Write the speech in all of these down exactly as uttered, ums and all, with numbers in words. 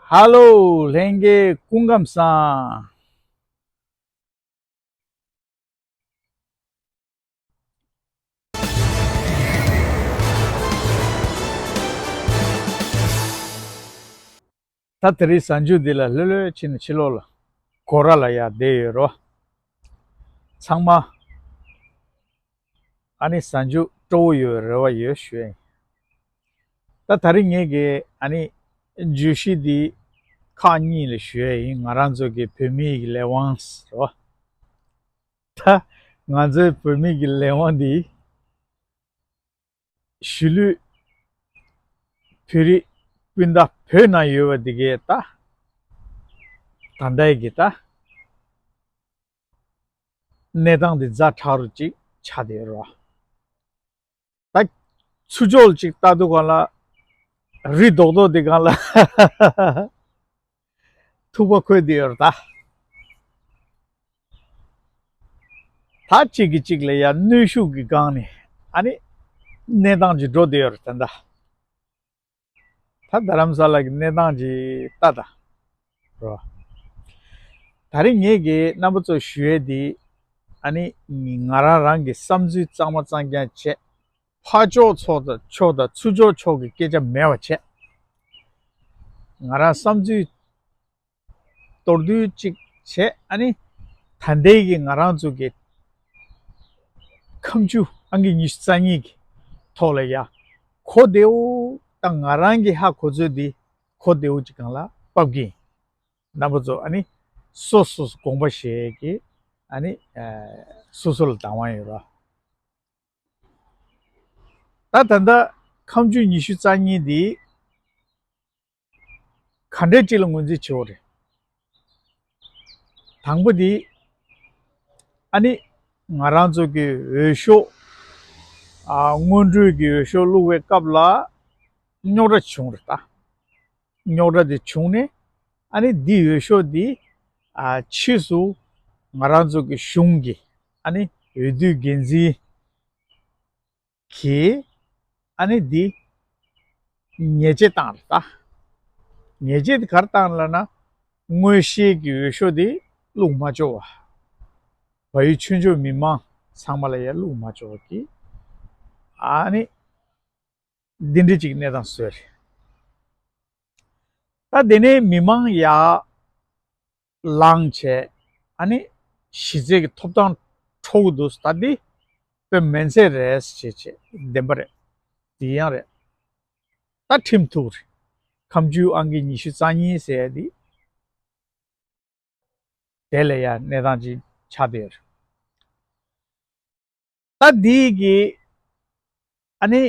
ཧ་ལོ། ལྷན་རྒྱས་སྐུ་ཁམས་བཟང་། ད་དེ་རིང་གཟའ་མཇུག་འདི་ལ་ལྷོད་ལྷོད་ཕྱིན་ནས་ཕྱི་ལོགས་ལ་སྒོ་ར་ལ་ཡར་བསྡད་ཡོད་རོ། ཚང་མ་ཨ་ནི་གཟའ་མཇུག་སྤྲོ་བོ་ཡོད་རེ་བ་ཡོད་ཞུ་ཡ་ཡིན། ད་དེ་རིང་ངེད་ཀྱི་ཨ་ནི་བརྗོད་གཞི་འདི་ཁག་གཉིས་ལ་ཞུ་ཡ་ཡིན། ང་རང་ཚོ་གི་བོད་མིའི་གི་ལས་དབང་རོ། ད་ང་ཚོའི་བོད་མིའི་གི་ལས་དབང་འདི་གཞིས་ལུས་བོད་རིགས་སྤུན་ཟླ་བོད་ནང་ཡོད་པ་འདི་གས་ད་ད་ལྟའི་གི་ད་གནས་སྟངས་འདི་ཛ་དྲག་རུ་ཅིག་ཆགས་བསྡད་ཡོད་རེད་བ། ད་ཚུར་ཕྱོགས་ལ་ཅིག་ལྟ་དུས་སྒང་ལ་རི་རྡོག་རྡོག་འདི་སྒང་ལ་ཐུག་པ་འཁོལ་བསྡད་ཡོད་རེད་ད། ད་གཅིག་གིས་གཅིག་ལ་ཡ་གནོན་ཤུགས་ཀྱི་སྒང་ནས་ཨ་ནི་གནས་སྟངས་ཅིག་འགྲོ་བསྡད་ཡོད་རེད་ད། ད་རྡ་རམ་ས་ལ་གི་གནས་སྟངས་ཅིག་ལྟ་ད་རོ། ད་རིང་ངེད་ཀྱིས་རྣམ་པ་ཚོར་ཞུ་ཡས་འདི་ཨ་ནི་ང་རང་རང་གི་བསམ་ཚུལ་གཙང་མ་གཙང་རྐྱང་བྱས། ཕར་ཕྱོགས་ཚོ་དང་ཕྱོགས་དང་ཚུར་ཕྱོགས་ཕྱོགས་ཀྱི་སྐད་ཆ་མེད་པ་བྱས། ང་རང་བསམ་ཚུལ་མདོར་བསྡུས་གཅིག་བྱས། ཨ་ནི་ད་ལྟའི་གི་ང་རང་ཚོ་གི་ཁམས་ཆུ་ཨང་ཀི་ཉི་ཤུ་རྩ་གཉིས་ཀྱི་ཐོག་ལ་ཡ་གོ་བདེ་བོ་དང་ང་རང་གི་ཧ་གོ་ཚོད་འདི་གོ་བདེ་བོ་ཅིག་སྒང་ལ་ཕབ་ཀྱི་ཡིན། རྣམ་པ་ཚོ་ཨ་ནི་སོ་སོ་སོ་དགོངས་པ་བཞེས་ཀྱི་ཨ་ནི་སོ་སོ་ལ་དང་བ་ཡོད་ར། ད་ད་ལྟ་ཁམས་ཆུ་ཉི་ཤུ་རྩ་གཉིས་འདི་ག་འདྲས་ཅིག་ལ་ངོས་འཛིན་བྱེད་འོ་རེད། དང་པོ་འདི་ཨ་ནི་ང་རང་ཚོ་གི་འོས་ཤོག་ཨ་སྔོན་འགྲོའི་གི་འོས་ཤོག་བླུགས་པའི་སྐབས་ལ་རྙོག་དྲ་བྱུང་རེད་ད། རྙོག་དྲ་འདི་བྱུང་ནས་ཨ་ནི་འདི་འོས་ཤོག་འདི་ཨ་ཕྱིས་སུ་ང་རང་ཚོ་གི་གཞུང་གི་ཨ་ནི་འོས་བསྡུའི་འགན་འཛིན་གྱིས་ཨ་ནི་འདི་ཉེས་ཆད་བཏང་རེད་ད། ཉེས་ཆད་འདི་ག་རེ་བཏང་ལབ་ན། མངོན་ཤེས་ཀྱི་འོས་ཤོག་འདི་བླུགས་མ་ཆོག་པ། བལ་ཡུལ་ཆོས་ཕྱོགས་མི་མང་ཚང་མ་ལ་ཡ་བླུགས་མ་ཆོག་པ་གི་ཨ་ནི་འདི་འདྲ་ཅིག་གནས་སྟངས་བཟོས་རེད། ད་དེ་ནས་མི་མང་ཡར་ལངས་བྱས་ཨ་ནི་གཞི་རྩའི་གི་ཐོབ་ཐང་འཕྲོག་གི་འདུག་ད་འདི་དཔེ་མེད་ཚད་རེད་ཟེར་བྱས་བདེན་པ་རེད། འདི་ཡང་རེད། ད་ཁྲིམས་ཐུག་རེད། ཁམས་ཆུ་ཨང་ཀི་ཉི་ཤུ་རྩ་གཉིས་ཟེར་ཡ་འདི། དེ་ལ་ཡང་གནས་སྟངས་ཅིག་ཆགས་བསྡད་ཡོད་རེད། ད་འདི་གི་ཨ་ནི་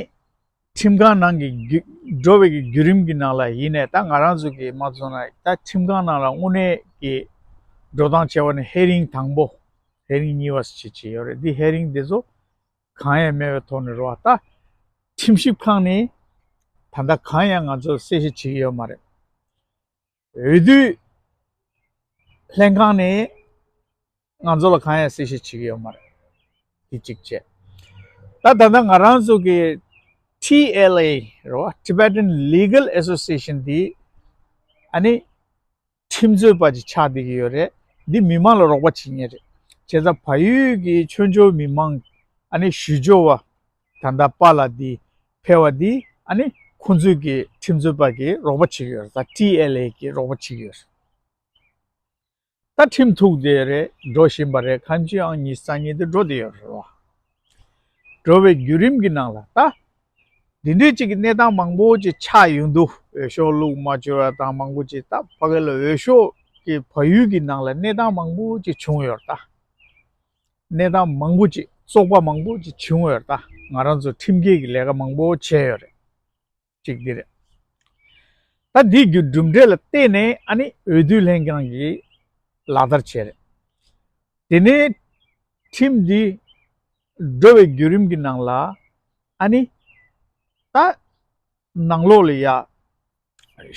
ཁྲིམས་ཁང་ནང་གི་བརྒྱུད་འགྲོ་བའི་གི་བརྒྱུད་རིམ་གྱི་ནང་ལ་ཡིན་ནའི་ད་ང་རང་ཚོ་གི་མ་སོང་ན་ད་ཁྲིམས་ཁང་ནང་ལ་དངོས་གནས་ཀྱི་འགྲོ་སྟངས་བྱས་པ་ནི་ཧེ་རིང་དང་པོ་ཧེ་རིང་གཉིས་པ་ཞིག་བྱས་ཡོད་རེད། འདི་ཧེ་རིང་འདི་ཚོ་གང་ཡང་མེད་པའི་ཐོག་ནས་རོ། ད་ཁྲིམས་ཞིབ་ཁང་ནས་ད་ལྟ་གང་ཡང་ང་ཚོར་གསལ་བཤད་བྱེད་ཀྱི་ཡོད་མ་རེད། འོས་བསྡུ་ལྷན་ཁང་ནས་ང་ཚོ་ལ་གང་ཡང་གསལ་བཤད་བྱེད་ཀྱི་ཡོད་མ་རེད། དེ་གཅིག་བྱས། ད་ད་ལྟ་ང་རང་ཚོ་གི་ཊི་ཨེལ་ཨེ་རེད་བ། Tibetan Legal Association འདི་ཨ་ནི་ཁྲིམས་རྩོད་པ་ཅིག་ཆགས་བསྡད་ཀྱི་ཡོད་རེད། འདི་མི་མང་ལ་རོགས་པ་བྱེད་མཁན་རེད། བྱས་ཙང་བལ་ཡུལ་གྱི་ཆོས་ཕྱོགས་མི་མང་ཨ་ནི་ཞུ་སྦྱོར་བ་ད་ལྟ་པཱ་ལགས་འདི་ཕེབས་པ་འདི་ཨ་ནི་ཁོང་ཚོས་ཀྱི་ཁྲིམས་རྩོད་པ་གི་རོགས་པ་བྱེད་ཀྱི་ཡོད་རེད། ད་ཊི་ཨེལ་ཨེ་གི་རོགས་པ་བྱེད་ཀྱི་ཡོད་རེད། ད་ཁྲིམས་ཐུག་བསྡད་རེད། འགྲོ་བཞིན་པ་རེད། ཁམས་ཆུ་ཨང་ཉི་ཤུ་རྩ་གཉིས་དེ་འགྲོ་བསྡད་ཡོད་རེད་བ། འགྲོ་བའི་བརྒྱུད་རིམ་གྱི་ནང་ལ་ད་འདི་འདྲའི་ཅིག་གི་གནས་སྟངས་མང་པོ་ཅིག་ཆགས་ཡོང་དུས་འོས་ཤོག་བླུགས་མ་བཅུག་པ་དང་མང་པོ་ཅིག་ད་ཕ་གི་ལ་འོས་ཤོག་གི་བལ་ཡུལ་གྱི་ནང་ལ་གནས་སྟངས་མང་པོ་ཅིག་བྱུང་ཡོད་རེད་ད། གནས་སྟངས་མང་པོ་ཅིག་བཙོག་པ་མང་པོ་ཅིག་བྱུང་ཡོད་རེད་ད། ང་རང་ཚོ་ཁྲིམས་འགལ་གྱི་ལས་ཀ་མང་པོ་བྱས་ཡོད་རེད། གཅིག་འདི་རེད། ད་འདི་རྒྱུ་གྲུབ་འབྲས་ལ་བརྟེན་ནས་ཨ་ནི་འོས་བསྡུ་ལྷན་ཁང་གིས་ལག་བསྟར་བྱས་རེད། དེ་ནས་ཁྲིམས་འདི་འགྲོ་བའི་བརྒྱུད་རིམ་གྱི་ནང་ལ་ཨ་ནི་ད་ནང་ལོགས་ལ་ཡ་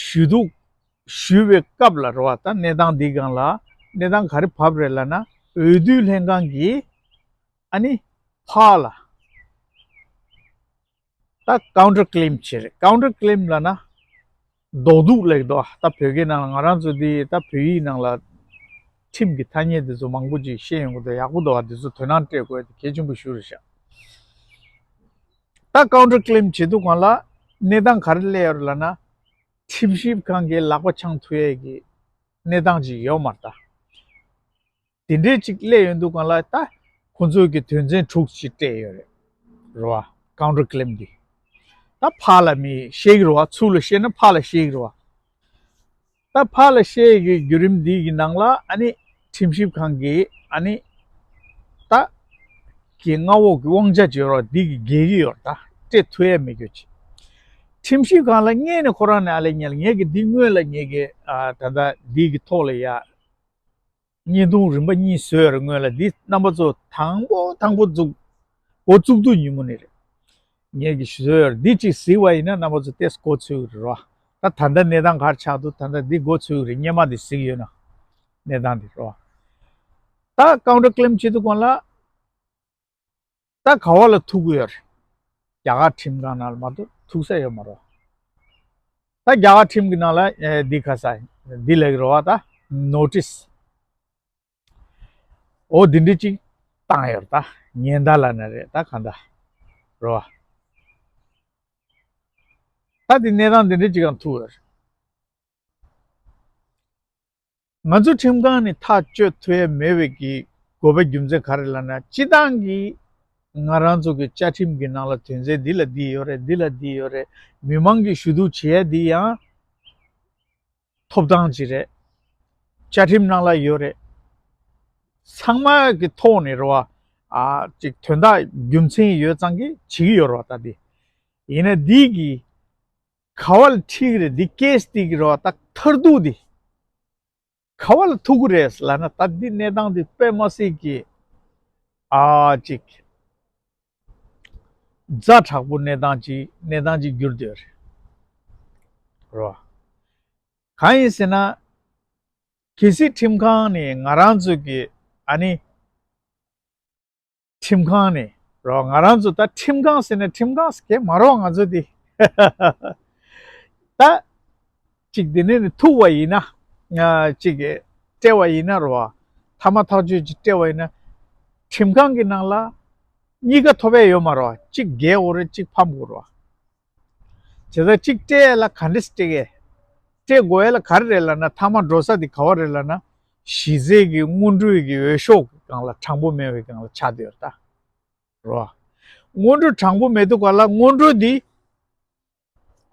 ཞུ་གཏུག་ཞུ་བའི་སྐབས་ལ་རེད་བ། ད་གནས་སྟངས་འདི་སྒང་ལ་གནས་སྟངས་ག་རེ་བབས་རེད་ལབ་ན། འོས་བསྡུ་ལྷན་ཁང་གིས་ཨ་ནི་ཕར་ལ་ད་ཀའུན་ཊར་ཀི་ལེམ་བྱས་རེད། ཀའུན་ཊར་ཀི་ལེམ་ལབ་ན་ རྡོག་རྡོག་ལེགས་འདུག་ད་བོད་སྐད་ནང་ལ་ང་རང་ཚོ་འདི་ད་བོད་ཡིག་ནང་ལ་ཁྲིམས་ཀྱི་ཐ་སྙད་དེ་ཚོ་མང་པོ་ཅིག་ཤེས་ཡོང་གི་འདུག་ཡག་པོ་འདུག་འདི་ཚོ་དོ་སྣང་སྤྲད་དགོས་དེ་གལ་ཆེན་པོ་ཞིག་རེད་ཤག་ད་ཀའུན་ཊར་ཀི་ལེམ་བྱེད་དུས་སྒང་ལ་གནས་སྟངས་ག་རེ་སླེབས་ཡོད་རེད་ལབ་ན། ཁྲིམས་ཞིབ་ཁང་གི་ལག་པ་འཆང་ཐུབ་ཡས་ཀྱི་གནས་སྟངས་ཅིག་ཡོད་མ་རེད་ད། དེ་འདྲའི་ཅིག་སླེབས་ཡོང་དུས་སྒང་ལ་ད་ཁོང་ཚོས་ཀྱི་དོན་ཚན་དྲུག་ཅིག་སྤྲད་ཡོད་རེད། རེད་བ། ཀའུན་ཊར་ཀི་ལེམ་འདི། ད་ཕར་ལ་མི་བཤད་ཀྱི་རེད་བ། ཚུར་ལ་བཤད་ན་ཕར་ལ་བཤད་ཀྱི་རེད་བ། ད་ཕར་ལ་བཤད་ཀྱི་བརྒྱུད་རིམ་འདི་གི་ནང་ལ་ཨ་ནི་ཁྲིམས་ཞིབ་ཁང་གི་ཨ་ནི་ད་གི་མངའ་འོག་གི་དབང་ཆ་ཅིག་ཡོད་རེད་བ། འདི་གི་འགལ་གྱི་ཡོད་རེད་ད། སྤྲད་ཐུབ་ཡས་མེད་རྒྱུ་ཅིག་ཁྲིམས་ཞིབ་ཁང་ལ་སྔོན་ནས་ཁོ་རང་ནས་ཨ་ལས་ཉལ་ངས་ཀྱི་འདི་སྔོན་ལ་ངས་ཀྱི་ཨ་ད་ལྟ་འདི་གི་ཐོག་ལ་ཡ། བརྙན་ཐུང་རིམ་པ་གཉིས་བཟོས་ཡོད་རེད། སྔོན་ལ་འདི་རྣམ་པ་ཚོ་དང་པོ་དང་པོ་འཛུགས། འགོ་བཙུགས་དུས་ཉིན་མོ་ནས་རེད། ངས་ཀྱི་བཟོས་ཡོད་རེད། འདི་གཅིག་གཟིགས་པ་ཡིན་ན་རྣམ་པ་ཚོ་ཏོག་ཙམ་གོ་ཚོད་ཀྱི་རེད་བ། ད་ད་ལྟ་གནས་སྟངས་ག་རེ་ཆགས་འདུག་ད་ལྟ་འདི་གོ་ཚོད་ཀྱི་རེད། སྔོན་མ་འདི་གཟིགས་ཡོད་ན་གནས་སྟངས་འདི་རེད་བ། ད་ཀའུན་ཊར་ཀི་ལེམ་བྱེད་དུས་སྒང་ལ། ད་ག་བ་ལ་ཐུག་གི་ཡོད་རེད། རྒྱ་གར་ཁྲིམས་ཁང་ནང་ལ་མ་གཏོགས་ཐུག་ས་ཡོད་མ་རེད། ད་རྒྱ་གར་ཁྲིམས་ཀྱི་ནང་ལ་ཨེ་འདི་ག་ས་འདི་ལབ་ཀྱི་རེད་བ། ད་ནོ་ཊིས་འོ་འདི་འདྲ་ཅིག་བཏང་ཡོད་རེད། ད་ཉེན་བརྡ་ལབ་ན་རེད། ད་གང་ལྟར་རེད་བ། ད་འདི་གནས་སྟངས་འདི་འདྲ་ཅིག་གང་ཐུག་ཡོད་རེད། ང་ཚོ་ཁྲིམས་ཁང་ནས་ཐག་གཅོད་ཐུབ་ཡས་མེད་པའི་གི་དགོས་པའི་རྒྱུ་མཚན་ག་རེ་ལབ་ན། སྤྱི་བཏང་གི་ང་རང་ཚོ་གི་བཅའ་ཁྲིམས་ཀྱི་ནང་ལ་དོན་ཚན་འདི་ལ་འདི་ཡོད་རེད། འདི་ལ་འདི་ཡོད་རེད། མི་མང་གི་ཞུ་གཏུག་བྱེད་ཡས་འདི་ཡང་ཐོབ་ཐང་ཅིག་རེད། བཅའ་ཁྲིམས་ནང་ལ་ཡོད་རེད། ཚང་མ་གི་ཐོག་ནས་རེད་བ། ཨ་ཅིག་དོན་དག་རྒྱུ་མཚན་ཡོད་ཙང་གི་བྱེད་ཀྱི་ཡོད་རེད་བ། ད་འདི་ཡིན་ན་འདི་གི་ག་བ་ལ་ཁྲིད་ཀྱི་རེད། འདི་ཀེ་སི་འདི་གི་རེད་བ། ད་མཐར་ཐུག་འདི་ག་བ་ལ་ཐུག་གི་རེད་ལབ་ན། ད་འདི་གནས་སྟངས་འདི་དཔེ་མ་སྲིད་ཀྱི་ཨ་ཅིག་ཛ་དྲག་པོ་གནས་སྟངས་ཅིག་གནས་སྟངས་ཅིག་གྱུར་བསྡད་ཡོད་རེད། རེད་བ། གང་ཡིན་ཟེར་ན། གལ་སྲིད་ཁྲིམས་ཁང་ནས་ང་རང་ཚོ་གི་ཨ་ནི། ཁྲིམས་ཁང་ནས་རོ། ང་རང་ཚོ་ད་ཁྲིམས་ཁང་ཟེར་ན་ཁྲིམས་ཁང་ཟེར་གྱི་མ་རོགས། ང་ཚོ་འདི་ད་ཅིག་འདི་ནས་ནི་ཐུག་པ་ཡིན་ན། ཅིག་སྤྲད་པ་ཡིན་ན་རོ། ཐ་མ་ཐག་གཅོད་ཅིག་སྤྲད་པ་ཡིན་ན། ཁྲིམས་ཁང་གི་ནང་ལ་གཉིས་ཀ་ཐོབ་ཡས་ཡོད་མ་རོ། གཅིག་རྒྱལ་དགོས་རེད། གཅིག་ཕམ་དགོས་རོ། བྱས་ཙང་གཅིག་སྤྲད་ཡས་ལ་ག་འདྲས་སྤྲད་གས། སྤྲད་དགོས་ཡས་ལ་ག་རེ་རེད་ལབ་ན། ཐ་མ་འགྲོ་ས་དེ་ག་བ་རེད་ལབ་ན། གཞི་རྩའི་གི་སྔོན་འགྲོའི་གི་འོས་ཤོག་གི་སྒང་ལ་དྲང་པོ་མེད་པའི་སྒང་ལ་ཆགས་བསྡད་ཡོད་རེད་ད། རོ། སྔོན་འགྲོ་དྲང་པོ་མེད་དུས་ག་ལ་སྔོན་འགྲོ་འདི།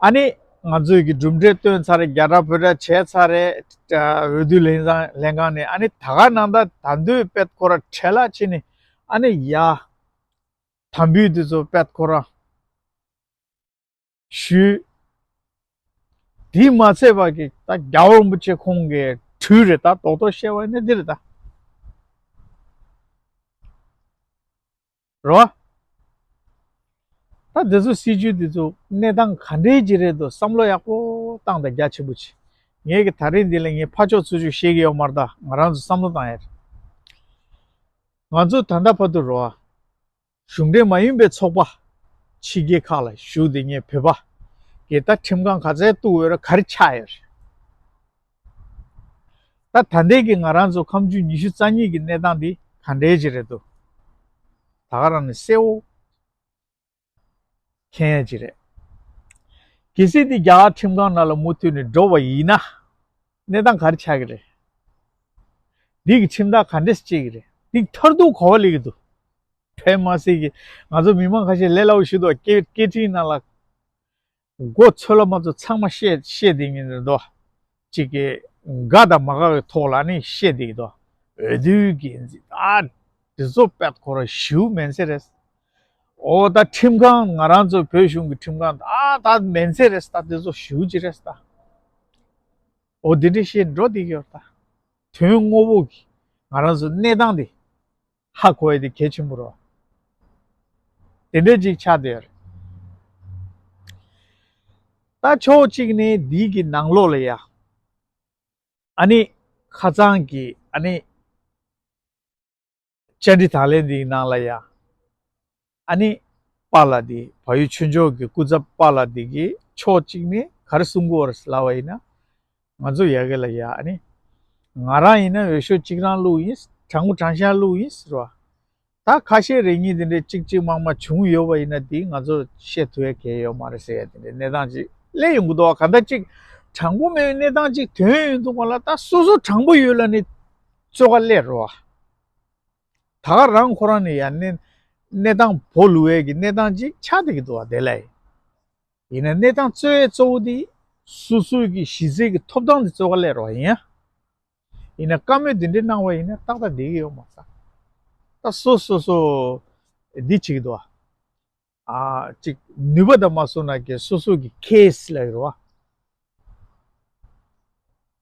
ཨ་ནི་ང་ཚོའི་གི་གྲུབ་འབྲས་བཏོན་ཚར་རེད། རྒྱ་གྲ་བོད་གྲ་བྱས་ཚར་རེད། འོས་བསྡུ་ལྷན་ཚང་ལྷན་ཁང་ནས་ཨ་ནི་ད་ག་ནང་ད་ད་འདོད་པད་ཁོ་ར་བྲེལ་ལ་ཕྱིན་ནས་ཨ་ནི་ཡ། དམ་འབུལ་འདི་ཚོ་པད་ཁོ་ར། ཞུས། དེས་མ་ཚད་པ་གི་ད་རྒྱལ་བ་རིན་པོ་ཆེ་ཁོང་གི་གྲོས་རེད་ད། རྡོག་རྡོག་བཤད་པ་ཡིན་ན་འདི་རེད་ད། རོ། ད་འདི་ཚོ་སྲིད་ཇུས་འདི་ཚོ་གནས་སྟངས་ག་འདྲའི་ཅིག་རེད་འདུག་བསམ་བློ་ཡག་པོ་བཏང་དང་རྒྱ་ཆེན་པོ་བྱེད། ངས་གི་ད་རིང་འདི་ལ་ངས་ཕར་ཕྱོགས་ཚུར་ཕྱོགས་བཤད་གི་ཡོད་མ་རེད་ད། ང་རང་ཚོ་བསམ་བློ་བཏང་ཡ་རེད། ང་ཚོ་ད་ལྟ་བར་དུ་རོ། གཞུང་འབྲེལ་མ་ཡིན་པའི་ཚོགས་པ་ཕྱི་རྒྱལ་ཁག་ལ་བཞུགས་བསྡད་མཁན་བོད་པ་གིས་ད་ཁྲིམས་ཁང་ག་ཚད་གཏུགས་ཡོད་རེད། ག་རེ་ཆགས་ཡོད་རེད། ད་ད་ལྟའི་གི་ང་རང་ཚོ་ཁ་མཆུ་ཉི་ཤུ་རྩ་གཉིས་ཀྱི་གནས་སྟངས་འདི་ག་འདྲའི་ཅིག་རེད་འདུག་ད་ག་རང་ནས་གསལ་བོ་མཁྱེན་ཡ་ཅིག་རེད། གལ་སྲིད་འདི་རྒྱ་གར་ཁྲིམས་ཁང་ནང་ལ་མུ་མཐུད་ནས་འགྲོ་བ་ཡིན་ན། གནས་སྟངས་ག་རེ་ཆགས་ཀྱི་རེད། འདི་གི་ཁྲིམས་ཐག་ག་འདྲས་བཅད་ཀྱི་རེད། འདི་མཐར་ཐུག་ག་བ་སླེབས་ཀྱི་འདུག་དཔེ་མ་སྲིད་ཀྱི་ང་ཚོ་མི་མང་ཁ་ཤས་ལས་སླ་བོ་ཞུ་འདུག་སྐད་སྐད་འཕྲིན་ནང་ལ་མགོ་ཚོས་ལ་མ་ཚོས་ཚང་མ་བཤད་བཤད་བསྡད་མཁན་རེད་འདུག་གཅིག་གི་དགའ་དང་མ་དགའ་བའི་ཐོག་ལ་ནི་བཤད་བསྡད་ཀྱི་འདུག་འོས་བསྡུའི་གི་ཨ་དེ་ཚོ་དཔེ་ཁོ་རང་ཞེ་པོ་མེད་ཚད་རེད། འོ་ད་ཁྲིམས་ཁང་ང་རང་ཚོ་བོད་གཞུང་གི་ཁྲིམས་ཁང་ད་ད་མེད་ཚད་རེད། ད་དེ་ཚོ་ཞེ་པོ་ཅིག་རེད་ད། འོ་འདི་འདྲ་བཤད་འགྲོ་བསྡད་ཀྱི་ཡོད་ད། དོན་དངོས་པོ་གི་ང་རང་ཚོ་གནས་སྟངས་དེ་ཧ་གོ་ཡ་དེ་གལ་ཆེན་པོ་རེད། དེ་འདྲ་ཅིག་ཆགས་བསྡད་ཡོད་རེད། ད་ཕྱོགས་གཅིག་ནས་འདི་གི་ནང་ལོགས་ལ་ཡ། ཨ་ནི་ཁ་སང་གི་ཨ་ནི་བཅར་འདྲི་དང་ལེན་འདིའི་ནང་ལ་ཡ། ཨ་ནི་པཱ་ལགས་འདི་བལ་ཡུལ་ཆོས་འབྱོར་གྱི་སྐུ་ཚབ་པཱ་ལགས་འདི་གི་ཕྱོགས་གཅིག་ནས་ ག་རེ་གསུང་གི་ཡོད་རེད་ལབ་པ་ཡིན་ན། ང་ཚོ་ཡ་གི་ལ་ཡ་ཨ་ནི། ང་རང་ཡིན་ན་འོས་ཤོག་གཅིག་རང་བླུགས་ཡིན། དྲང་པོ་དྲང་བཞག་བླུགས་ཡིན་ཟེར་བ། ད་ཁ་ཤས་རེ་གཉིས་དེ་འདྲའི་གཅིག་གཅིག་མང་མང་བྱུང་ཡོད་པ་ཡིན་ན་དེ་ང་ཚོ་བཤད་ཐུབ་ཡ་གལ་ཡོད་མ་རེད་ཟེར་ཡ་དེ་འདྲའི་གནས་སྟངས་ཅིག་སླེབས་ཡོང་གི་འདུག་བ། ག་འདྲ་ཅིག་དྲང་པོ་མེད་པའི་གནས་སྟངས་ཅིག་ཐོན་ཡོང་དུས་སྒང་ལ་ད་སོ་སོ་དྲང་པོ་ཡོད་ལབ་ནས་བཙོག་ག་སླེབས་རེད་བ། ད་ག་རང་ཁོ་རང་ནས་ཡ་གནས་གནས་སྟངས་སྦོ་ལུག་ཡས་ཀྱི་གནས་སྟངས་ཅིག་ཆགས་བསྡད་ཀྱི་འདུག་བ་དེ་ལ། ཡིན་ན་གནས་སྟངས་གཙོ་བོའི་གཙོ་བོ་དེ་སོ་སོའི་གི་གཞི་རྩའི་གི་ཐོབ་ཐང་དེ་བཙོག་ག་སླེབས་རེད་བ་ཡིན་ཡ། ཡིན་ན་བཀའ་མོལ་འདི་འདྲའི་གནང་བ་ཡིན་ན་ཏག་ཏག་བསྡད་ཀྱི་ཡོད་མ་རེད། ད་སོ་སོ་སོ་འདི་བྱེད་ཀྱི་འདུག་བ། ཨ་ཅིག་ནུས་པ་དང་མ་སོང་ན་གི་སོ་སོ་གི་ཁེ་སི་ལ་ཡོད་རེད་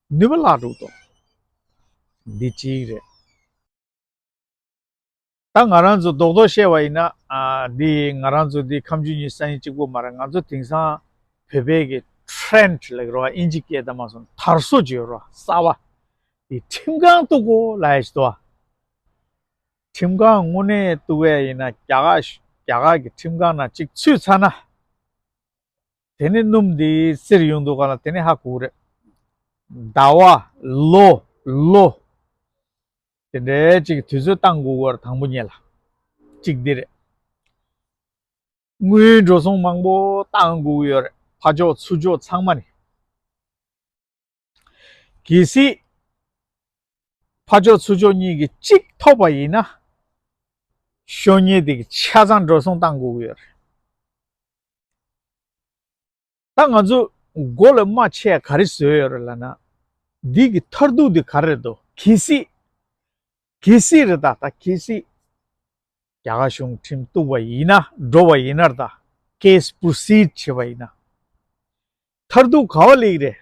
བ། ནུས་པ་བརླག་འགྲོ་གི་འདུག་འདི་གཅིག་རེད། ད་ང་རང་ཚོ་རྡོག་རྡོག་བཤད་པ་ཡིན་ན། ཨ་འདི་ང་རང་ཚོ་འདི་ཁམས་ཆུ་གཉིས་ས་གཉིས་གཅིག་པོ་མ་རེད། ང་ཚོ་དེང་སང་བོད་པའི་གི་ཊེ་རེན་ཌི་ལབ་ཀྱི་རེད་བ། ཨིན་ཇི་སྐད་དང་མ་སོང་དར་སྲོལ་ཅིག་ཡོད་རེད་བ། གསར་བ་འདི་ཁྲིམས་ཁང་གཏུག་དགོས་ལབ་ཡ་ཞིག་འདུག་བ། ཁྲིམས་ཁང་དངོས་གནས་གཏུག་ཡ་ཡིན་ན་རྒྱ་གར་རྒྱ་གར་གི་ཁྲིམས་ཁང་ནང་གཅིག་ཚུད་ཚར་ན། དེ་ནས་སྣུམ་འདི་བསིལ་ཡོང་དུས་སྒང་ལ་དེ་ནས་ཧ་གོ་གི་རེད། ཟླ་བ། ལོ། ལོ། དེ་འདྲའི་ཅིག་དུས་ཚོད་བཏང་དགོས་ཀྱི་ཡོད་རེད། དང་པོ་ཉིད་ལ། གཅིག་འདི་རེད། དངུལ་འགྲོ་སོང་མང་པོ་བཏང་དགོས་ཀྱི་ཡོད་རེད། ཕར་ཕྱོགས་ཚུར་ཕྱོགས་ཚང་མ་ནས། གལ་སྲིད་ཕར་ཕྱོགས་ཚུར་ཕྱོགས་གཉིས་ཀྱིས་གཅིག་ཐོབ་པ་ཡིན་ན། ཤོག་ངོས་དེ་གི་ཆ་ཚང་འགྲོ་སོང་བཏང་དགོས་ཀྱི་ཡོད་རེད། ད་ང་ཚོ་མགོ་ལ་རྨ་ཆེ་ག་རེ་བཟོས་ཡོད་རེད་ལབ་ན། འདི་གི་མཐར་ཐུག་དེ་ག་རེ་རེད་འདུག་གལ་སྲིད། གལ་སྲིད་རེད་ད། ད་གལ་སྲིད་རྒྱ་གར་གཞུང་ཁྲིམས་གཏུག་པ་ཡིན་ན། འགྲོ་བ་ཡིན་ན་རེད་ད། ཁེ་སི་པོ་རོ་སིཌ་བྱེད་པ་ཡིན་ན། མཐར་ཐུག་ག་པར་སླེབས་ཀྱི་རེད།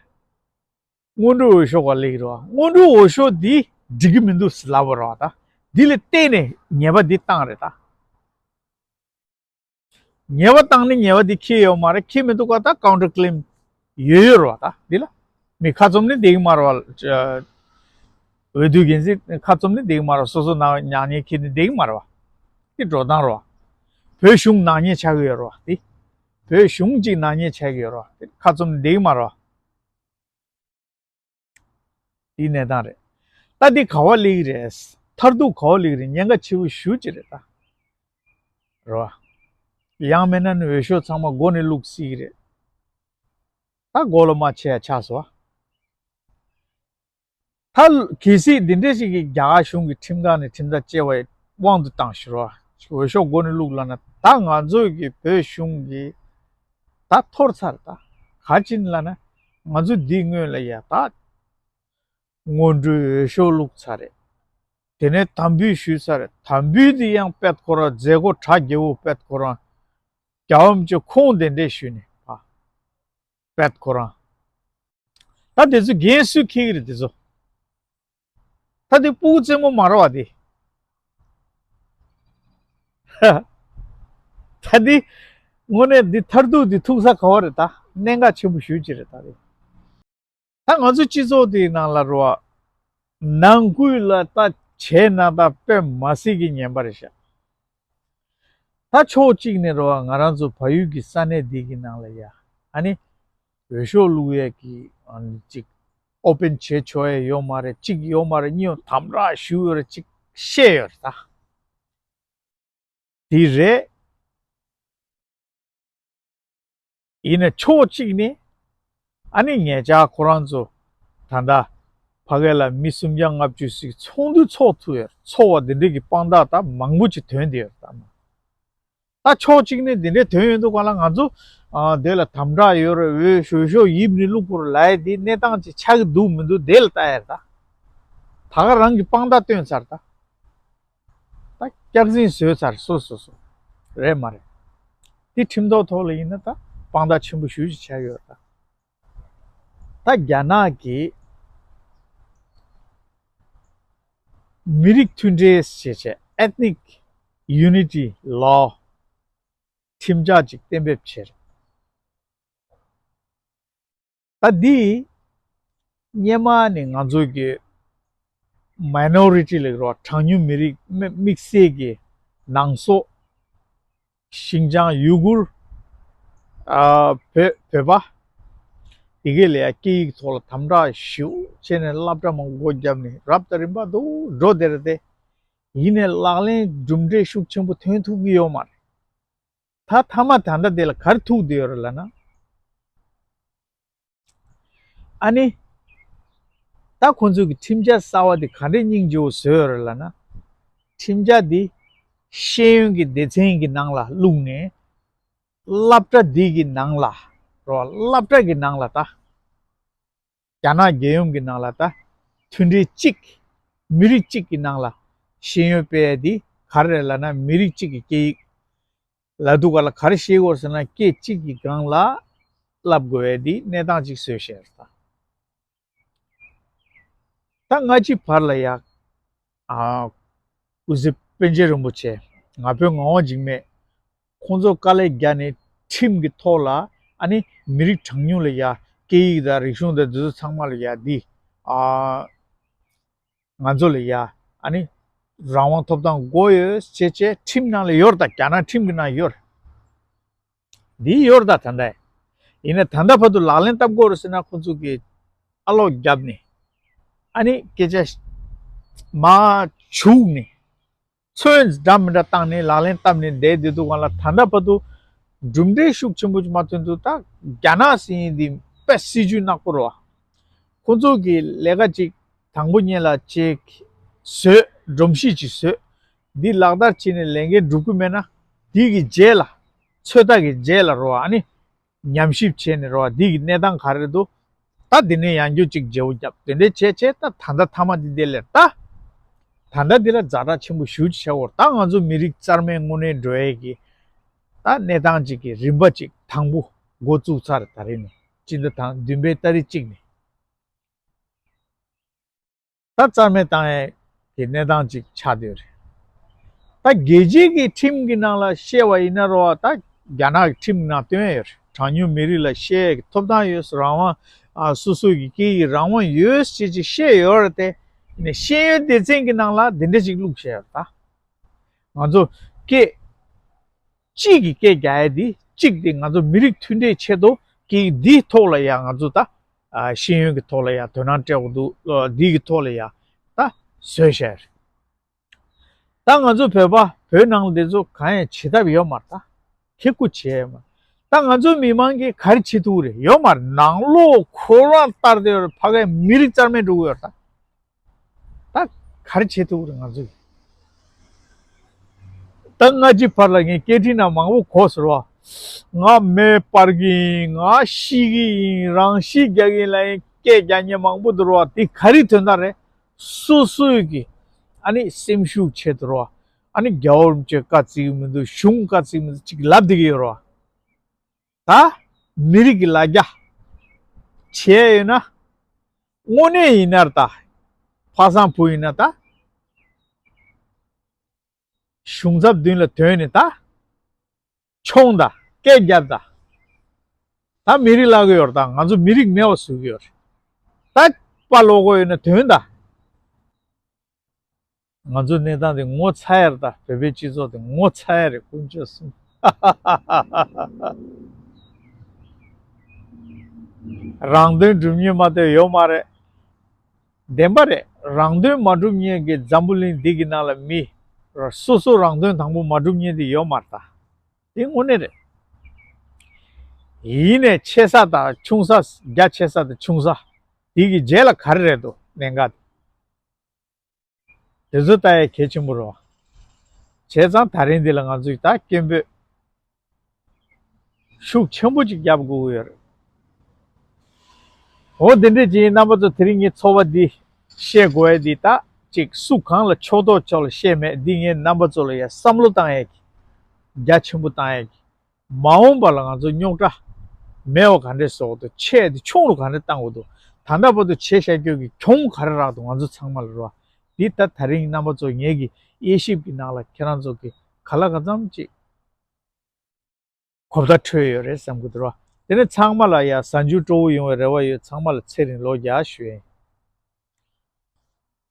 སྔོན་འགྲོའི་འོས་ཤོག་ག་སླེབས་ཀྱི་རེད་བ། སྔོན་འགྲོའི་འོས་ཤོག་འདི་འགྲིག་གི་མི་འདུག་ཟེར་ལབ་པ་རེད་བ་ད། འདི་ལ་བརྟེན་ནས་ཉེས་པ་འདི་བཏང་རེད་ད། ཉེས་པ་བཏང་ནི་ཉེས་པ་འདི་འཁྱེར་ཡོད་མ་རེད། འཁྱེར་མི་འདུག་ག་ད་ཀའུན་ཊར་ཀི་ལེམ་ཡོད་ཡོད་རེད་བ་ད། འདི་ལ་མི་ཁ་བཙུམ་ནི་བསྡད་ཀྱི་མ་རེད་བ། འོས་བསྡུ་འགན་འཛིན་ཁ་བཙུམ་ནི་བསྡད་ཀྱི་མ་རེད་བ། སོ་སོ་ནག་ཉེས་འཁྱེར་ནི་བསྡད་ཀྱི་མ་རེད་བ། འདི་འགྲོ་སྟངས་རེད་བ། བོད་གཞུང་ནག་ཉེས་ཆགས་ཀྱི་ཡོད་རེད་བ། འདི་བོད་གཞུང་གཅིག་ནག་ཉེས་ཆགས་ཀྱི་ཡོད་རེད་བ། འདི་ཁ་བཙུམ་ནི་བསྡད་ཀྱི་མ་རེད་བ། དེའི་གནས་སྟངས་རེད། ད་འདི་ག་པར་སླེབས་ཀྱི་རེད། མཐར་ཐུག་ག་པར་སླེབས་ཀྱི་རེད། ཉེན་ཁ་ཆེ་པོ་ཞེ་པོ་ཅིག་རེད་ད། རེད་བ། ཡང་མིན་ན་ནི་འོས་ཤོག་ཚང་མ་མགོ་ནས་བླུགས་སྲིད་ཀྱི་རེད། ད་མགོ་ལ་རྨ་ཆེ་ཡ་ཆགས་སོང་བ། ད་གལ་སྲིད་འདི་འདྲ་ཞིག་གིས་རྒྱ་གར་གཞུང་གི་ཁྲིམས་ཁང་ནས་ཁྲིམས་ཐག་བཅད་པའི་དབང་དུ་བཏང་ཞུ་རོགས། འོས་ཤོག་མགོ་ནས་བླུགས་ལབ་ན། ད་ང་ཚོ་གི་བོད་གཞུང་གི་ད་འཐོར་ཚར། ད་ག་ཅིན་ལབ་ན། ང་ཚོ་འདི་སྔོན་ལ་ཡ་ད་སྔོན་འགྲོའི་འོས་ཤོག་བླུགས་ཚར་རེད། དེ་ནས་དམ་འབུལ་ཞུས་ཚར་རེད། དམ་འབུལ་འདི་ཡང་དཔེ་ཁོ་རང་མཛད་སྒོ་གྲ་རྒྱས་པོ་དཔེ་ཁོ་རང་རྒྱལ་བ་རིན་པོ་ཆེ་ཁོང་གདན་འདྲེན་ཞུས་ནས་ཨ། དཔེ་ཁོ་རང་། ད་དེ་ཚོ་འགན་སུས་འཁྱེར་གྱི་རེད་དེ་ཚོ། ད་དེ་སྤུ་གུ་རྩེད་མོ་མ་རེད་བ་དེ། ད་དེ་དངོས་གནས་འདི་མཐར་ཐུག་འདི་ཐུག་ས་ག་པར་རེད་ད། གནད་འགག་ཆེན་པོ་ཞེ་པོ་ཅིག་རེད་ད་དེ། ད་ང་ཚོ་སྤྱི་ཚོགས་དེའི་ནང་ལ་རེད་བ། ནང་ཁུལ་ལ་ད་བྱས་ན་ད་དཔེ་མི་སྲིད་ཀྱི་ངན་པ་རེད་ཤག་ད་ཕྱོགས་གཅིག་ནས་རེད་བ། ང་རང་ཚོ་བལ་ཡུལ་གྱི་ས་གནས་འདི་གི་ནང་ལ་ཡ་ཨ་ནི་འོས་ཤོག་བླུག་ཡས་ཀྱི་ཨ་ནི་ཅིག་ཨོ་པན་བྱེད་ཆོག་ཡས་ཡོད་མ་རེད། གཅིག་ཡོད་མ་རེད། གཉིས་ཡོད། དམ་དྲག་ཞུ་ཡོད་རེད། ཅིག་བཤད་ཡོད་རེད་ད། དེ་རེད། ཡིན་ན་ཕྱོགས་གཅིག་ནས་ཨ་ནི་ངེད་ཅག་ཁོ་རང་ཚོ་ད་ལྟ་ཕ་གི་ལ་མི་སུམ་བརྒྱ་ལྔ་བཅུ་ཞིག་ཚོགས་འདུ་ཚོགས་ཐུབ་ཡོད། ཚོགས་པ་འདི་འདྲ་གི་དཔང་རྟགས་ད་མང་པོ་ཅིག་ཐོན་བསྡད་ཡོད་ད། ད་ཕྱོགས་གཅིག་ནས་འདི་འདྲའི་དོན་ཡོད་འདུག་ག་ལ། ང་ཚོ་ཨ་དེ་ལ་དམ་དྲག་ཡོད་རེད། འོས་ཤོག་ཡིབ་ནས་བླུག་དགོས་རེད་ལབ་ཡས་དེ་གནས་སྟངས་ཅིག་ཆགས་ཀྱི་འདུག་མི་འདུག་དེ་ལ་ལྟ་ཡས་རེད་ད། ད་ག་རང་གི་དཔང་རྟགས་བཏོན་ཚར་ད། ད་སྐྱག་རྫུན་བཟོས་ཚར་སོ་སོ་སོ། རེད་མ་རེད། དེ་ཁྲིམས་ཐོག་ཐོག་ལ་ཡིན་ན་ད་དཔང་རྟགས་ཆེན་པོ་ཞེ་པོ་ཅིག་ཆགས་ཡོད་རེད་ད། ད་རྒྱ་ནག་གིས་མི་རིགས་མཐུན་སྒྲིལ་ཞེས་བྱས། Ethnic Unity Law ཁྲིམས་འཆར་ཅིག་གཏན་འབེབས་བྱས་རེད། ད་འདི་སྔོན་མ་ནས་ང་ཚོ་གི་མའི་ནོ་རི་ཊི་ལབ་ཀྱི་རེད་བ། གྲངས་ཉུང་མི་རིགས་དམིགས་དམིགས་བསལ་གྱི་ནང་སོག་ཤིན་ཅང་ཡུ་གུར། ཨ་བོད་བོད་པ། དེ་གས་ལ་ཡ་སྐད་ཡིག་ཐོག་ལ་དམ་དྲག་ཞེ་པོ་བྱས་ནས་སློབ་གྲྭ་མང་པོ་བརྒྱབ་ནས་རབ་དང་རིམ་པ་དུ་འགྲོ་བསྡད་རེད་དེ། ཡིན་ནའི་ལག་ལེན་གྲུབ་འབྲས་ཤུགས་ཆེན་པོ་ཐོན་ཐུབ་ཀྱི་ཡོད་མ་རེད། ད་མཐའ་མ་ད་ལྟ་དེ་ལ་ག་རེ་ཐུག་བསྡད་ཡོད་རེད་ལབ་ན། ཨ་ནི། ད་ཁོང་ཚོས་ཀྱི་ཁྲིམས་འཆར་གསར་བ་དེ་ག་འདྲའི་སྙིང་རྗེ་པོ་བཟོས་ཡོད་རེད་ལབ་ན། ཁྲིམས་འཆར་འདི་ཤེས་ཡོན་གྱི་སྡེ་ཚན་གྱི་ནང་ལ་བླུགས་ནས། སློབ་གྲྭ་འདི་གི་ནང་ལ། རོ། སློབ་གྲྭ་གི་ནང་ལ་ད། རྒྱ་ནག་རྒྱལ་ཡོངས་ཀྱི་ནང་ལ་ད། མཐུན་སྒྲིལ་གཅིག་མི་རིགས་གཅིག་གི་ནང་ལ་ཤེས་ཡོན་སྤེལ་ཡ་འདི་ག་རེ་རེད་ལབ་ན། མི་རིགས་གཅིག་གི་སྐད་ཡིག་ལབ་དུས་ག་ལ་ག་རེ་ཤེས་དགོས་ཟེར་ན། སྐད་གཅིག་གི་སྒང་ལ་བསླབ་དགོས་ཡ་འདི་གནས་སྟངས་གཅིག་བཟོས་བཞག་ད། ད་སྔ་ཕྱི་བར་ལ་ཡ། ཨ། སྐུ་ཚེ་པཎ་ཆེན་རིན་པོ་ཆེ། ང་ཕོད་ངག་དབང་འཇིགས་མེད། ཁོང་ཚོ་དཀའ་ལས་བརྒྱབ་ནས་ཁྲིམས་ཀྱི་ཐོག་ལ། ཨ་ནི་མི་རིགས་གྲངས་ཉུང་ལ་ཡ། སྐད་ཡིག་དང་རིག་གཞུང་དང་འདི་ཚོ་ཚང་མ་ལ་ཡ་འདི། ཨ། ང་ཚོ་ལ་ཡ། ཨ་ནི་རང་དབང་ཐོབ་ཐང་དགོས་ཡོད་ཅེས་བྱས་ཁྲིམས་ནང་ལ་ཡོད་རེད་ད། རྒྱ་ནག་ཁྲིམས་ཀྱི་ནང་ཡོད་རེད། འདི་ཡོད་རེད་ད་ད་ལྟ། ཡིན་ན་ད་ལྟ་བར་དུ་ལག་ལེན་བསྟར་དགོས་རེད་ཟེར་ན། ཁོང་ཚོ་གིས་ཨ་ལོག་བརྒྱབ་ནས། ཨ་ནི་སྐད་ཆ་མར་བྱུག་ནས། ཚོད་འདྲ་མི་འདྲ་བཏང་ནས་ལག་ལེན་བསྟར་ནས་བསྡད་བསྡད་དུས་སྒང་ལ། ད་ལྟ་བར་དུ་གྲུབ་འབྲས་ཤུགས་ཆེན་པོ་ཅིག་མ་ཐོན་འདུག་ད་རྒྱ་ནག་ཟེར་མཁན་འདི་དཔེ་སྲིད་ཇུས་ནག་པོ་རེད་བ། ཁོང་ཚོ་གིས་ལས་ཀ་ཅིག་དང་པོ་ཉིད་ལ་ཅིག་བཟོས། སྒྲོམ་གཞི་ཅིག་བཟོས། འདི་ལག་བསྟར་བྱས་ནས་ལས་འགན་སྒྲུབ་ཀྱི་མེད་ན། འདི་གི་རྗེས་ལ། ཚོད་ལྟ་གི་རྗེས་ལ་རེད་བ། ཨ་ནི་ཉམས་ཞིབ་བྱས་ནས་རེད་བ། འདི་གི་གནས་སྟངས་ག་རེ་འདུག་ད་འདི་ནས་ཡང་བསྐྱར་ཅིག་བརྗེ་པོ་བརྒྱབ། དེ་འདྲའི་བྱས་བྱས་ད་ད་ལྟ་མཐའ་མ་འདི་འདི་ལས་ད། ད་ལྟ་འདི་ལ་ཛ་དྲག་ཆེན་པོ་ཞེ་པོ་ཅིག་བྱ་དགོས་རེད། ད་ང་ཚོ་མི་རིགས་རྩ་མེད་དངོས་གནས་འགྲོ་ཡས་ཀྱི་ད་གནས་སྟངས་ཅིག་གི་རིམ་པ་ཅིག་དང་པོ་འགོ་བཙུགས་ཚར། ད་རེས་ནས་སྤྱི་ཟླ་དང་བདུན་པའི་ཏ་རིག་གཅིག་ནས། ད་རྩ་མེད་བཏང་ཡས་ཀྱི་གནས་སྟངས་ཅིག་ཆགས་བསྡད་ཡོད་རེད། ད་རྒྱལ་སྤྱིའི་གི་ཁྲིམས་ཀྱི་ནང་ལ་བཤད་པ་ཡིན་ན་རོ། ད་རྒྱ་ནག་གི་ཁྲིམས་ནང་བཏོན་ཡོད་རེད། གྲངས་ཉུང་མི་རིགས་ལ་བཤད་ཡས་ཀྱི་ཐོབ་ཐང་ཡོད། རང་དབང་། ཨ། སོ་སོ་གི་སྐད་ཡིག་རང་དབང་ཡོད་ཅེས་ཅིག་བཤད་ཡོད་རེད་དེ། ནས་ཤེས་ཡོན་སྡེ་ཚན་གྱི་ནང་ལ་འདི་འདྲ་ཅིག་བླུགས་བཞག་ཡོད་རེད་ད། ང་ཚོ་སྐད་གཅིག་གི་སྐད་རྒྱག་ཡས་འདི་གཅིག་དེ་ང་ཚོ་མི་རིགས་མཐུན་སྒྲིལ་ཆེད་དུ་གི་འདིའི་ཐོག་ལ་ཡང་ང་ཚོ་ད། ཨ། ཤེས་ཡོན་གྱི་ཐོག་ལ་ཡང་དོ་སྣང་སྤྲད་དགོས་འདུག་ཨ། འདི་གི་ཐོག་ལ་ཡང་ད་བཟོས་བཞག་རེད། ད་ང་ཚོ་བོད་པ་བོད་ནང་ལ་འདི་ཚོ་གང་ཡང་བྱེད་ཐབས་ཡོད་མ་རེད་ད། ཁེ་ཁུ་བྱེད་ཡོད་མ་རེད། ད་ང་ཚོ་མི་མང་གིས་ག་རེ་བྱེད་ཐུབ་རེད། ཡོད་མ་རེད། ནང་ལོགས་ཁོ་རང་ལྟར་དེ་ཕ་གའི་མི་རིགས་རྩ་མེད་འགྲོ་གི་ཡོད་རེད་ད། ད་ག་རེ་བྱེད་ཐུབ་རེད་ང་ཚོས། ད་སྔ་ཕྱི་བར་ལ་ངས་སྐད་འཕྲིན་ནང་མང་པོ་གོ་ཟེར་བ། ང་མེ་སྤར་གི་ཡིན། ང་ཤི་གི་ཡིན། རང་ཤི་རྒྱག་གི་ཡིན་ལབ་ཡིན། སྐད་རྒྱག་མཁན་མང་པོ་འདུག་ར་བ། དེ་ག་རེ་དོན་དག་རེད། སོ་སོའི་གི་ཨ་ནི་སེམས་ཤུགས་ཆེད་དུ་ར་བ། ཨ་ནི་རྒྱལ་བ་རིན་པོ་ཆེ་བཀའ་བརྩི་གི་མི་འདུག་གཞུང་བཀའ་བརྩི་གི་མི་འདུག་ཅིག་ལབ་བསྡད་ཀྱི་ཡོད་ར་བ། ད་མི་རིགས་ཀྱི་ལ་རྒྱ་བྱས་ཡོད་ན། དངོས་གནས་ཡིན་ན་ད། ཕ་བཟང་བུ་ཡིན་ན་ད། གཞུང་ཚབ་མདུན་ལ་ཐོན་ནས་ད། མཆོང་ད། སྐད་རྒྱབ་ད། ད་མི་རིགས་བརླག་གི་ཡོད་རེད་ད། ང་ཚོ་མི་རིགས་མེད་པ་བཟོ་གི་ཡོད་རེད། ད་དཔའ་བློ་ཁོག་ཡོད་ན་ཐོན་ད། ང་ཚོའི་གནས་སྟངས་དེ་ངོ་ཚ་ཡ་རེད་ད། བོད་པའི་སྤྱི་ཚོགས་དེ་ངོ་ཚ་ཡ་རེད། དཀོན་མཆོག་གསུམ། རང་དོན་སྒྲུབ་མཁན་མ་གཏོགས་ཡོད་མ་རེད། བདེན་པ་རེད། རང་དོན་མ་སྒྲུབ་མཁན་གྱི་འཛམ་བུ་གླིང་འདི་གི་ནང་ལ་མི་སོ་སོ་རང་དོན་དང་པོ་མ་སྒྲུབ་མཁན་དེ་ཡོད་མ་རེད་ད། དེ་དངོས་གནས་རེད། ཡིན་ནའི་ཆེ་ས་དང་ཆུང་ས། རྒྱ་ཆེ་ས་དང་ཆུང་ས། དེ་གི་རྗེས་ལ་ག་རེ་རེད་འདུག་གནད་འགག་དེ། དེ་ཚོ་ལྟ་ཡ་གལ་ཆེན་པོ་རེད་བ། བྱས་ཙང་ད་རིང་འདི་ལ་ང་ཚོས་ད་སྐད་འབོད་ཤུགས་ཆེན་པོ་ཅིག་རྒྱབ་དགོས་ཀྱི་ཡོད་རེད། འོ་དེ་འདྲས་ཅིག་ཡིན། རྣམ་པ་ཚོ་དེ་རིང་ངའི་ཚོར་བ་འདི་བཤད་དགོས་ཡ་འདི། ད་ཅིག་སུ་གང་ལ་ཕྱོགས་གཏོགས་ཕྱོགས་ལ་བཤད་མེད། འདི་ངས་རྣམ་པ་ཚོ་ལ་ཡ་བསམ་བློ་བཏང་ཡ་གི། རྒྱ་ཆེན་པོ་བཏང་ཡ་གི། མ་འོངས་པ་ལ་ང་ཚོ་རྙོག་དྲ་མེད་པ་ག་འདྲས་བཟོ་དགོས་འདུག་ཆེ་དེ་ཆུང་རུ་ག་འདྲས་བཏང་དགོས་འདུག་ད་ལྟ་བར་དུ་བྱས་བཞག་རྒྱུ་གི་གྱོང་ག་རེ་རག་འདུག་ང་ཚོ་ཚང་མ་ལ་རོ། འདི་ད་ད་རིང་རྣམ་པ་ཚོ་ངེད་ཀྱི་དབྱེ་ཞིབ་ཀྱི་ནང་ལ་ཁྱེད་རང་ཚོ་གི་ག་ལ་ག་ཙམ་ཅིག་གོ་བརྡ་འཕྲོད་ཡོད་རེད་བསམ་གྱི་འདུག་རོ། དེ་ནས་ཚང་མ་ལ་ཡ་གཟའ་མཇུག་སྤྲོ་བོ་ཡོང་བའི་རེ་བ་ཡོད། ཚང་མ་ལ་ཚེ་རིང་ལོ་བརྒྱ་ཞུ་ཡིན།